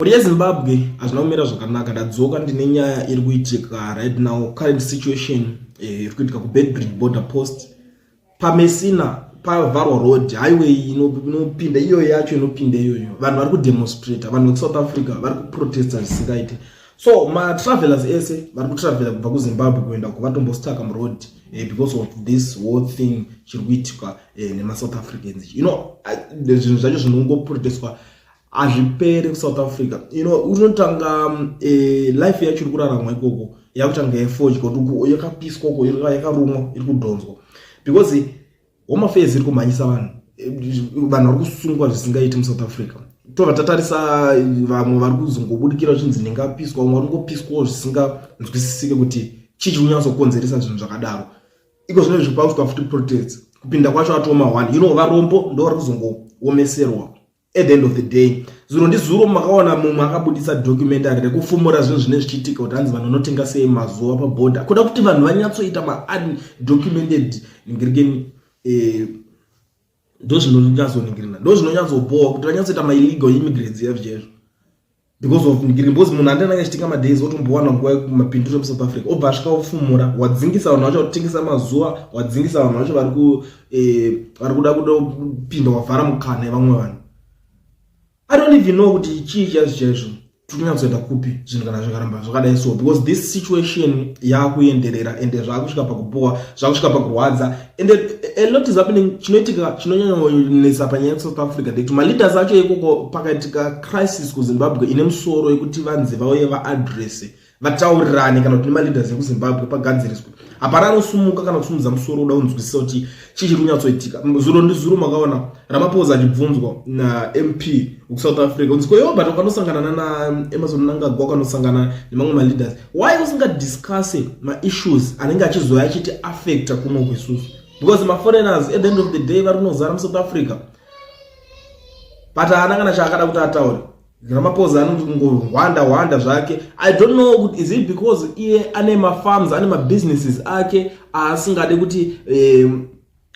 Mhuri yeZimbabwe, hazvina kumira zvakanaka. Ndadzoka ndine nyaya iri kuitika right now, current situation iri kuitika kuBeitbridge border post paMessina. Pavharwa road, highway inopinda iyoyo yacho, inopinda iyoyo. Vanhu vari kudemonstrata, vanhu vekuSouth Africa vari kuprotesta zvisingaiti. So matravelers ese vari kutravela kubva kuZimbabwe kuenda uko vatombostaka muroad because of this whole thing chiri kuitika nemaSouth Africans. Zvinhu zvacho zvinongoprotestwa hazviperi kuSouth Africa. Unotanga life yacho iri kuraramwa ikoko yakutanga yefodya kuti yakapiswa uko, yakarumwa, iri kudhonzwa, because Home Affairs iri kumhanyisa vanhu. Vanhu vari kusungwa zvisingaiti muSouth Africa. Tobva tatarisa vamwe vari kuzongobudikira vachinzi ndingapiswa, vamwe vari kungopiswawo zvisinganzwisisike kuti chii chiri kunyatsokonzeresa zvinhu zvakadaro. Iko zvino izvi pakuitwa futi protest, kupinda kwacho atoma one. Varombo ndo vari kuzongoomeserwa at the end of the day. Zuro ndizuro makaona mumwe akabudisa documentary rekufumura zvinhu zvine zvichiitika, kuti hanzi vanhu vanotenga sei mazuva pabhodha, kuda kuti vanhu vanyatsoita maundocumented ningirikeni. Ndo zvinonyatsoningirina, ndo zvinonyatsobhowa kuti vanyatsoita maillegal immigrants yazvo chaizvo, because of ningirikeni, because munhu andananga achitenga madays, otombowana nguva yekumapindiro emuSouth Africa, obva asvika ofumura, wadzingisa vanhu vacho vatotengesa mazuva, wadzingisa vanhu vacho vari kuda kupinda, wavhara mukana yevamwe vanhu. I don't even know kuti chii chaizvo chaizvo tiri kunyatsoenda kupi zvinhu kana zvikaramba zvakadai so, because this situation yaakuenderera ende zvaakusvika pakubowa, zvaakusvika pakurwadza, and a lot is happening. Chinoitika chinonyanyonetsa panyaya yeSouth Africa ndekuti maleaders acho ikoko, pakaitika crisis kuZimbabwe ine musoro yekuti vanzi vauye vaaddresse, vataurirane kana kuti nemaleaders ekuZimbabwe pagadziriswe, hapana anosumuka kana kusumudza musoro uda kunzwisisa kuti chii chiri kunyatsoitika. Zuro ndizuro makaona Ramaphosa achibvunzwa naMP wekuSouth Africa kunzi, "Ko iwo, but ukanosangana nana Emmerson Mnangagwa, ukanosangana nemamwe maleaders, why usingadiscusse maissues anenge achizouya achiti affecta kunoku isusu?" Because maforeigners at the end of the day vari kunozara muSouth Africa, but haana kana chaakada kuti ataure. Ramaphosa anoti kungohwanda hwanda zvake. I don't know kuti is it because iye ane mafarms, ane mabusinesses ake aasingade kuti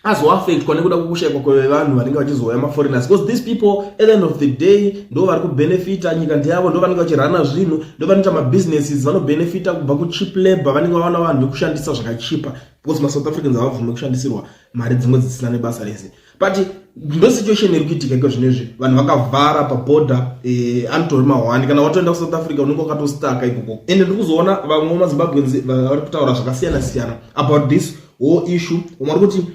azoaffectwa nekuda kwekushayikwa kwevanhu vanenge vachizouya maforeigners, because these people at the end of the day ndo vari kubenefita. Nyika ndeyavo, ndo vanenge vachirana zvinhu, ndo vanoita mabusinesses, vanobenefita kubva kucheap labor. Vanenge vawana vanhu vekushandisa zvakachipa, because maSouth Africans havabvume kushandisirwa mari dzimwe dzisina nebasa rese. But ndo situation iri kuitika iko zvinezvi. Vanhu vakavhara pabhodha, anotori mahwani. Kana watoenda kuSouth Africa unenge wakatostaka ikoko. Ende ndiri kuzoona vamwe vemaZimbabweans vari kutaura zvakasiyana siyana about this whole issue. Vamwe vari kuti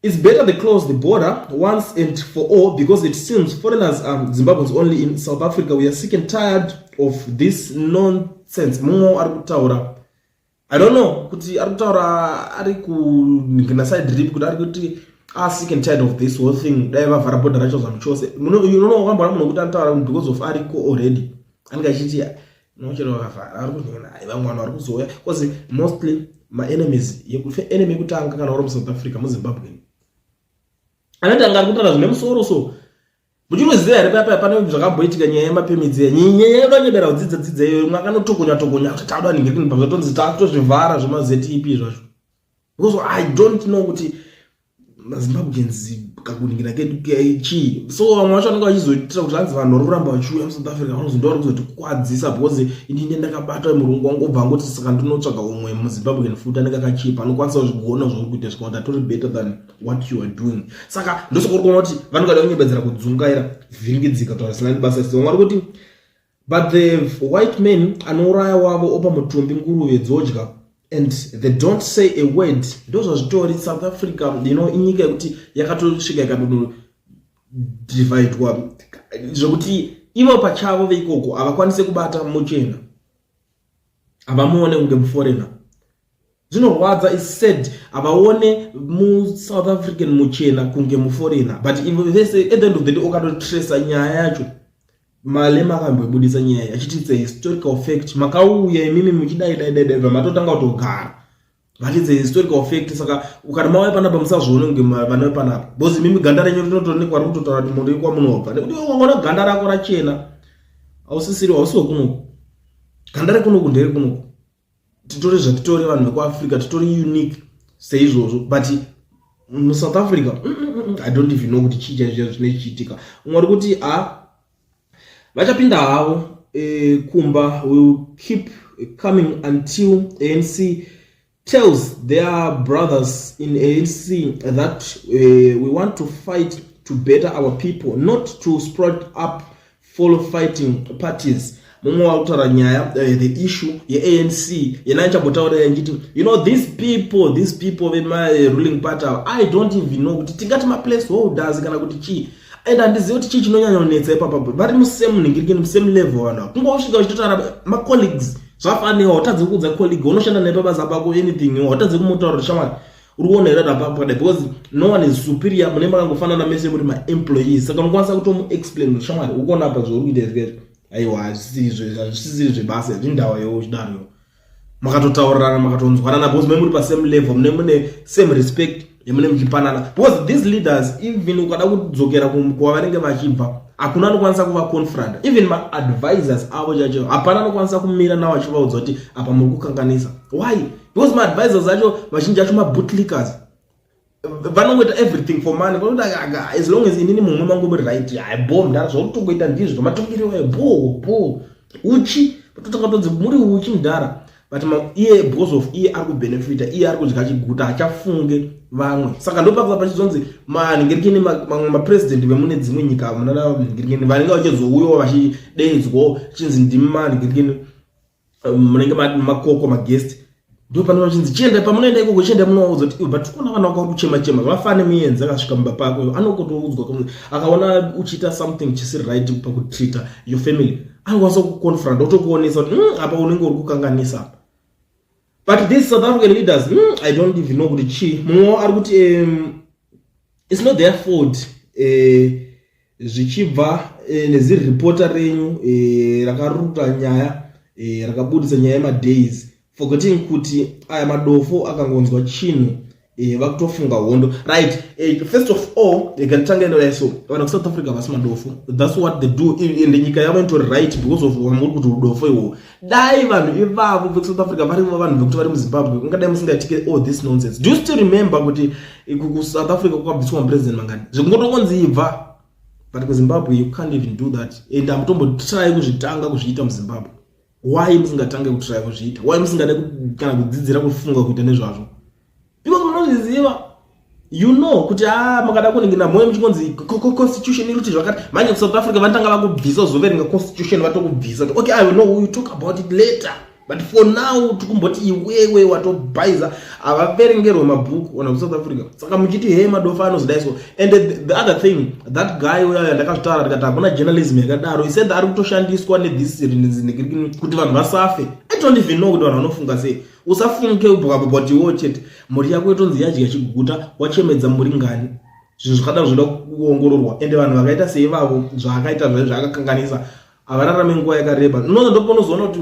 it's better they close the border once and for all, because it seems foreigners are Zimbabweans only in South Africa. We are sick and tired of this nonsense. Mumwe ari kutaura, I don't know kuti ari kutaura ari kuningina side ripi, kuti ari kuti are sick and tired of this whole thing, dai vavhara bhodha racho zvanhu chose. Unoona munhu kuti anotaura because of ariko already, anenge achiti nochero vakavhara ari kuningina vamwe vanhu vari kuzouya, because mostly maenemies, enemy yekutanga kana uri muSouth Africa muZimbabwe. Anoti anga ari kutaura zvine musoro. So muchinoziva here paya pane zvakamboitika nyaya yemapermits? Nyaya yekanyebera kudzidza dzidza iyoyo, mwe akanotokonya tokonya kuti tauda ningirikini, pazvatonzi takutozvivhara zvemaZEP zvacho, because I don't know kuti maZimbabweans kakuningira kedu chii. So vamwe vacho vanenge vachizoitira kuti hanzi vanhu vari kuramba vachiuya muSouth Africa vanozi ndo vari kuzotikwadzisa, because inini ndakabata murungu wangu, obva angoti saka ndinotsvaga umwe muZimbabwean futi anenge akachipa, anokwanisa kuzvigona zvauri kuita zvikakuti atori better than what you are doing. Saka ndosaka uri kuona kuti vanongada kunyebedzera kudzungaira, vhiringidzika, kutaura zvisina nebasa. Vamwe vari kuti, "But the white man anouraya wavo, opa mutumbi nguruve dzodya, and they don't say a word." Ndo zvazvitori. South Africa inyika yekuti yakatosvika ikatodivhaidwa zvekuti ivo pachavo veikoko havakwanisi kubata muchena, havamuone kunge muforeigner. Zvinorwadza, is said havaone muSouth African muchena kunge muforeigner, but ivo vese at the end of the day ukatotresa nyaya yacho, Malema akamboibudisa nyaya achiti it's a historical fact, makauya imimi muchidai dai dai dai, bva matotanga kutogara vati it's a historical fact. Saka ukati mauya panapa musazvione kunge vana vepanapa, because imimi ganda renyu rinotoonekwa, riri kutotaura kuti muri kwamunobva, nekuti ukaona ganda rako rachena hausisiri, hausi wekunoku. Ganda rekunoku nderekunoku. Titori zvatitori vanhu vekuAfrica, titori unique seizvozvo. But muSouth Africa, I don't even know kuti chii chaizvo zvine chichiitika. Umwe ari kuti a Vachapinda havo kumba will keep coming until ANC tells their brothers in ANC that we want to fight to better our people, not to sprout up follow fighting parties. Mumwe wakutaura nyaya the issue yeANC yena ichambotaura ndichiti, you know, these people vema-ruling party ava, I don't even know kuti tingati maplace holders kana kuti chii, and handizivi kuti chii chinonyanya kunetsa ipapapo. Vari musame ningirikini, musame level vanhu ava. Kungosvika uchitotaura macolleagues, zvafanira watadze kuudza colleague unoshanda naye pabasa pako anything, watadze kumutaura kuti, "Shamwari, uri kuona here apapo pakadai?" Because no one is superior, mune makangofanana mese, muri maemployees. Saka unokwanisa kutomuexplain kuti, "Shamwari, uri kuona apa zvauri kuita izvi, aiwa, hazvisiziri zvebasa zvindawa iwo uchidaro." Makatotaurirana, makatonzwanana, because mune muri pasame level, mune mune same respect yamune muchipanana, because these leaders, even ukada kudzokera kwavanenge vachibva, hakuna anokwanisa kuvaconfronta. Even maadvisors avo chacho hapana anokwanisa kumira navo achivaudza kuti apa muri kukanganisa. Why? Because maadvisors acho vazhinji acho mabootlickers, vanongoita everything for money. Vanoda as long as inini mumwe mangu muri right, hai, bo mudhara, zvauri ndizvo matongero ayo, bo bo uchi totanga tonzi muri uchi mudhara. But iye, because of iye ari kubenefita, iye ari kudya chiguta, hachafunge vamwe. Saka ndopaka pachizonzi manhingirikini mamwe mapresident vemune dzimwe nyika munana nhingirikini vanenge vachizouyawo vachideidzwawo chinzi ndimi manhingirikini munenge makoko maguest, ndo pane vachinzi chienda pamunoenda ikoko, chienda munovaudza kuti, "But kuona vana vako vari kuchema chema." Vafane muenzi akasvika mumba pako, anokotoudzwa. Akaona uchiita something chisiri right pakutreata your family, anokwanisa kuconfront, otokuonesa kuti, apa unenge uri kukanganisa apa." But these South African leaders, I don't even know kuti chii. Mumwe ari kuti it's not their fault, zvichibva neziripota renyu rakaruta nyaya, rakabudisa nyaya yemadays, forgetting kuti aya madofo akangonzwa chinhu vakutofunga hondo, right? First of all, ngatitange ndodai. So vanhu kuSouth Africa vasi madofo. That's what they do, ende nyika yavo inotori right because of vamuri kuti udofo ihwohwo. Dai vanhu ivavo vekuSouth Africa varivo vanhu vekuti vari muZimbabwe, ungadai musingaitike all this nonsense. Do you still remember kuti kuSouth Africa kwakabviswa mupresident mangani, zvekungotongonzi ibva? But kuZimbabwe you can't even do that, and hamutombotry kuzvitanga kuzviita muZimbabwe. Why musingatange kutry kuzviita? Why musingade kana kudzidzira kufunga kuita nezvazvo? Because munozviziva, you know kuti a ah, makada kuningina moyo muchingonzi constitution iri kuti zvakati. Manje kuSouth Africa vanotanga vakubvisa, uzoverenga constitution, vatokubvisa kuti, "Okay, I know, we talk about it later, but for now tikumboti iwewe watobhaiza." Havaverengerwe mabhuku ona kuSouth Africa. Saka muchiti he madofa anozodaiso. And the other thing, that guy uyayo ndakazvitaura ndikati hakuna journalism yakadaro. He said ari kutoshandiswa nethis kuti vanhu vasafe. I don't even know kuti vanhu vanofunga sei. Usafunge kuti iwo chete mhuri yako yotonzi yadya chiguta, wachemedza muringani. Zvinhu zvakadaro zvinoda kuongororwa, ende vanhu vakaita seivavo, zvaakaita zvaio zvaakakanganisa, havararame nguva yakareba. Unoona, ndoponozoona kuti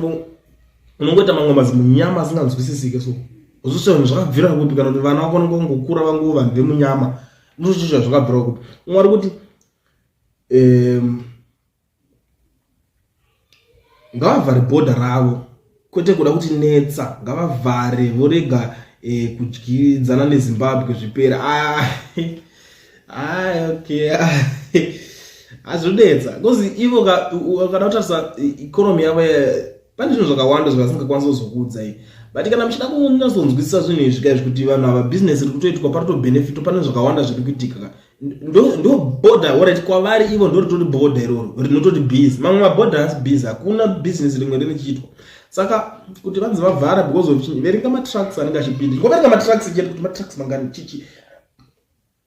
unongoita mamwe mazimunyama asinganzwisisike. So uzosva zvinhu zvakabvira kupi? Kana kuti vana vako vanongokura vanguva vanhu vemunyama, ndozvizva zvakabvira kupi? Umwe ari kuti ngavavhare bhodha ravo, kwete kuda kuti netsa. Ngavavhare vorega kudyidzana neZimbabwe, zvipera. Ah, ah, okay, hazvinetsa because ivo kana kutarisa economy yavo, pane zvinhu zvakawanda zvavasingakwanisi kuzokuudzai. But kana muchida kunyatsonzwisisa zvinhu izvi kaizvi, kuti vanhu ava bhizinesi riri kutoitwa, paritobenefito, pane zvakawanda zviri kuitika. Ndo bhodha, alright, kwavari ivo ndo ritori bhodha iroro rinototi busy. Mamwe mabhodha asi busy, hakuna bhizinesi rimwe rinochiitwa. Saka kuti vanzi vavhara because of chinyi? Verenga matrucks anenge achipinda, ngoverenga matrucks chete kuti matrucks mangani, chichi.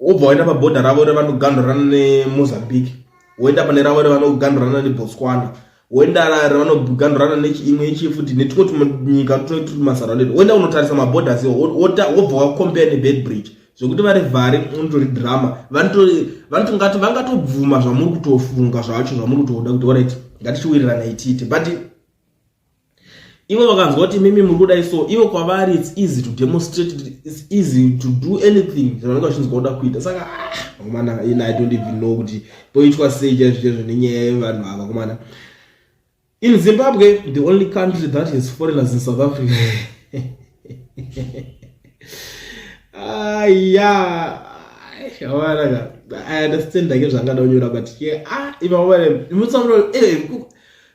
Wobva waenda pabhodha ravo revanoganhurana neMozambique, woenda pane ravo revanoganhurana neBotswana, woenda revanoganhurana neimwe yechifuti netumwe tunyika turi masurrounded, woenda unotarisa maborders, wobva wacompare neBeitbridge. Zvekuti vari vhare unotori drama. Vanotongati vangatobvuma zvamuri kutofunga zvacho, zvamuri kutoda kuti, alright, ngatichiwirirana tiite. But ivo vakanzwa kuti mimi muri kudai, so ivo kwavari it's easy to demonstrate, it's easy to do anything zvavanenge vachinzwa kuda kuita. Saka vakomana, ina, I don't even know kuti poitwa sei chaizvo chaizvo nenyaya yevanhu ava, vakomana. In Zimbabwe, the only country that has foreigners in South Africa. Aya, Awanaka, I understand ake zvaangada kunyora, but yeah, ah, ivavare mutsamuro eh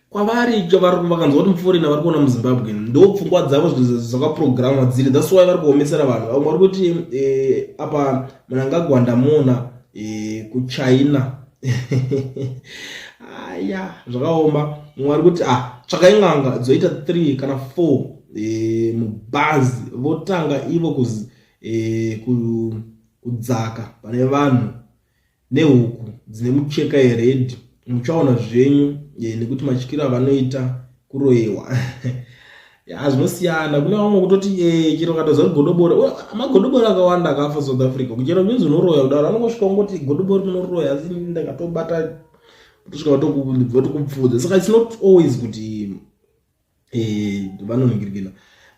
kwavari vari vakanzwa kuti muforeigner vari kuona muZimbabwe, ndo pfungwa dzavo zvakaprogramwa dziri. That's why vari kuomesera vanhu. Vamwe vari kuti apa Mnangagwa ndamuona kuChina. Aya, zvakaoma. Mumwe ari kuti, ah, tsvakai n'anga dzoita 3 kana 4 mubhazi, votanga ivo kudzaka pane vanhu nehuku dzine mucheka yered, muchaona zvenyu nekuti matyiro avanoita kuroyewa. Ya, zvinosiyana. Kune vamwe kutoti chero ukatoziva kuti godobori, magodobori akawanda akafa South Africa, chero kunzi unoroya kudaro, anongosvika ungoti godobori munoroya, asi ndakatobata kutosvika votokupfudza. Saka it's not always kuti vanoningirikina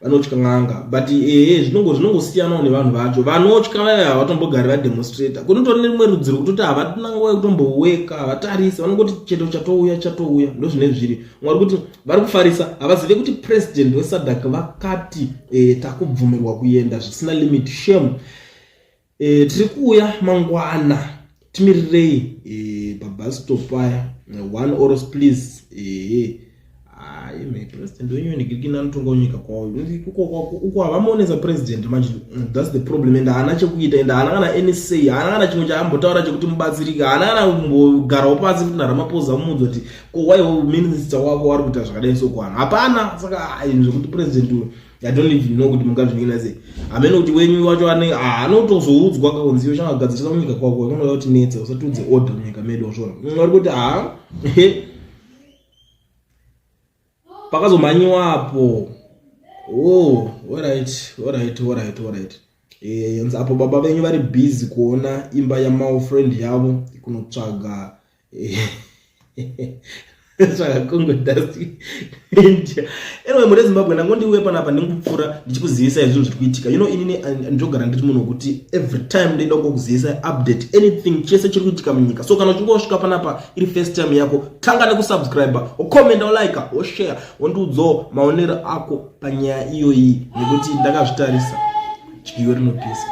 vanotya n'anga, but ehe, zvinongosiyanawo nevanhu vacho. Vanotya vaya havatombogari vademonstrata. Kunotori nerimwe rudzi rwekutoti havana nguva yekutomboweka, havatarisi, vanongoti chero chatouya chatouya. Ndo zvine zviri. Mwari kuti vari kufarisa havazive kuti president weSADC vakati takubvumirwa kuenda zvisina limit. Shame. Tiri kuuya mangwana, timirirei pabus stop paya. One oros please. Ehe, ime president wenyu nigirikini anotonga nyika kwavo uko, havamuonesa president manje. That's the problem, and haana chekuita, and haana kana any say, haana kana chimwe chaambotaura chekuti mubatsirike, haana kana kumbogarawo pasi kuti naRamaphosa mumuudza kuti ko waiwo minister wako wari kuita zvakadai sokwana. Hapana. Saka zvekuti president uyu, I don't even know kuti mungazvinyina sei. Hamene kuti wenyu wacho anotozoudzwa kakunzi iwe changagadzirisa munyika kwako, unoda kuti netsa, usatiudze order munyika medu. Wazvona, vari kuti ha, pakazomhanyiwapo. Oh, alright, alright, alright, alright. Apo baba venyu vari busy kuona imba yamao friend yavo kunotsvaga tsvaga Congo dust India. Anyway, muri Zimbabwe, ndangondiuye panapa ndingupfuura ndichikuzivisai zvinhu zviri kuitika. Inini ndinogara ndiri munhu wekuti every time ndoida kungokuzivisai update, anything chese chiri kuitika munyika. So kana uchinge wasvika panapa iri first time yako, tanga nekusubscribe, wocommenta, wolike, woshare, wondiudzawo maonero ako panyaya iyoyi, nekuti ndakazvitarisa, dyiwe rinopisa.